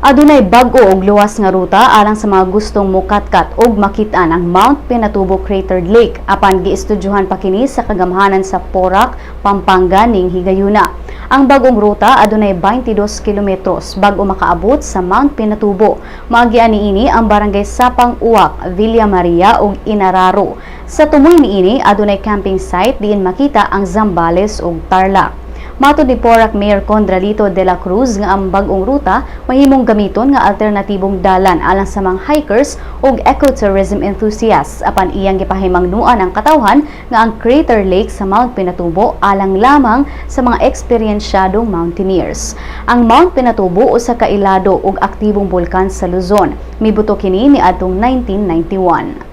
Adunay bag-o og luwas nga ruta alang sa mga gustong mukatkat og makit-an ang Mount Pinatubo Crater Lake, apan giestudyohan pa kini sa kagamhanan sa Porac, Pampanga ning higayuna. Ang bagong ruta adunay 22 kilometros bago makaabot sa Mount Pinatubo. Maagian niini ang barangay Sapang Uwak, Villa Maria ug Inararo. Sa tumoy niini, adunay camping site diin makita ang Zambales ug Tarlac. Matod ni Porac Mayor Condralito de la Cruz nga ang bag-ong ruta mahimong gamiton nga alternatibong dalan alang sa mga hikers ug ecotourism enthusiasts, apan iyang gipahimangnuan ang katawhan nga ang Crater Lake sa Mount Pinatubo alang lamang sa mga eksperyensyadong mountaineers. Ang Mount Pinatubo usa ka ilado ug aktibong bulkan sa Luzon. Mibuto kini niadtong 1991.